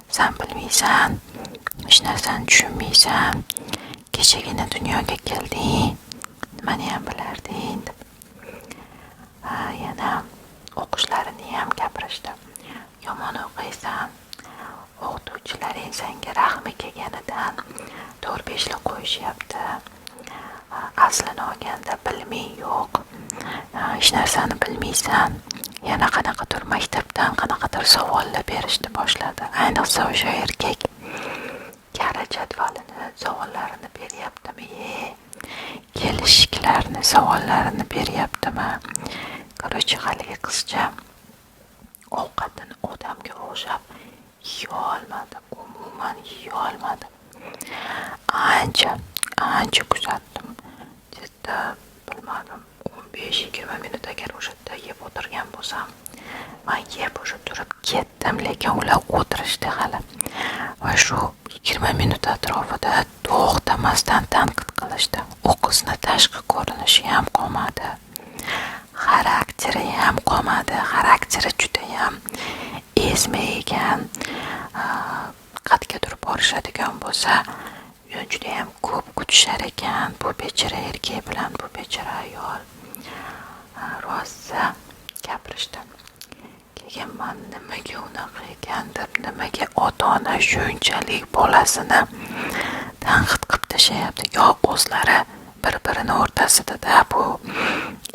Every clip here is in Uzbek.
San bilmaysan, hech narsani tushunmaysan, kechagina dunyoga kelding, nimaniyam bilarding, deb. Yana o'qishlariniyam gapirishdi. Yomon o'qiysan, o'qituvchilaring senga rahmi kelganidan to'rt beshlik qo'yishyapti. Aslini olganda biliming yo'q, hech narsani bilmaysan. Yana qanaqadir maktabdan qanaqadir savollar berishni boshladi. Ayniqsa o'sha erkak karra jadvalini savollarini beryaptimi, kelishiklarni savollarini beryaptimi? Короче, haligi qizcha ovqatini odamga o'xshab yeyolmadi, umuman yeyolmadi. Ancha ancha kuzatdim, где-то, bilmadim, 15-20 minut agar o'sha yerda yeb o'tirgan bo'lsam. Man yeb o'sha turib ketdim, lekin ular o'tirishdi hali va shu 20 minut atrofida to'xtamasdan tanqid qilishdi. U qizni tashqi ko'rinishi ham qolmadi, xarakteri ham qolmadi. Xarakteri judayam ezma ekan. Qayergadir borishadigan bo'lsa, judayam ko'p kutishar ekan bu bechora erkak bilan bu bechora ayol. Rosa gapirishdi. Keyin man nimaga unaqa ekan deb, nimaga ota ona shunchalik bolasini tanqid qilib tashlayapti? Yo o'zlari bir birini o'rtasidada, bu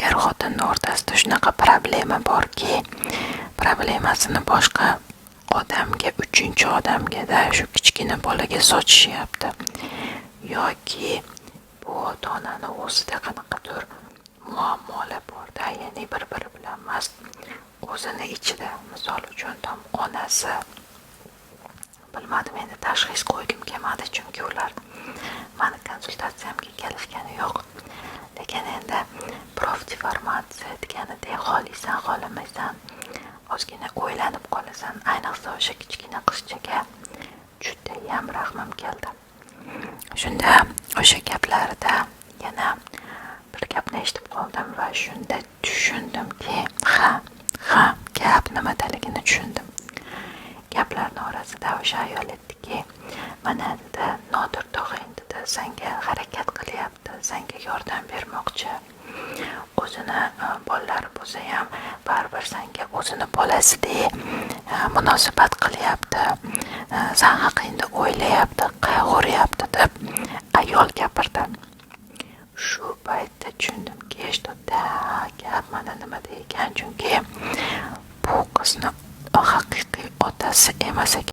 er xotinni o'rtasida shunaqa problema borki, problemasini boshqa odamga, uchinchi odamgada, shu kichkina bolaga sochishyapti, yoki bu ota onani o'zida qanaqadir muammolar borda, ya'ni bir biri bilan emas, o'zini ichida. Misol uchun, там onasi, bilmadim, endi tashxis qo'ygim kelmadi, chunki ular mani konsultatsiyamga kelishgani yo'q. Lekin endi профдеформация deganidek, xohlaysan, xohlamaysan, ozgina o'ylanib qolasan. Ayniqsa o'sha kichkina qizchaga judayam rahmim keldi. Shunda o'sha gaplarida yana bir gapni eshitib qoldim va shunda tushundimki, ha, gap nimadaligini tushundim. Gaplarni orasida o'sha ayol aytdiki, mana, dedi, Nodir tog'ang, dedi, senga harakat qilyapti, senga yordam bermoqchi. O'zini bolalari bo'lsa ham, baribir senga o'zini bolasidek munosabat qilyapti, san haqingda o'ylayapti, qayg'uryapti, deb ayol gapirdi. Shu paytda tushundimki, что да, gap mana nimada ekan, chunki bu qizni haqiqiy otasi emas ekan.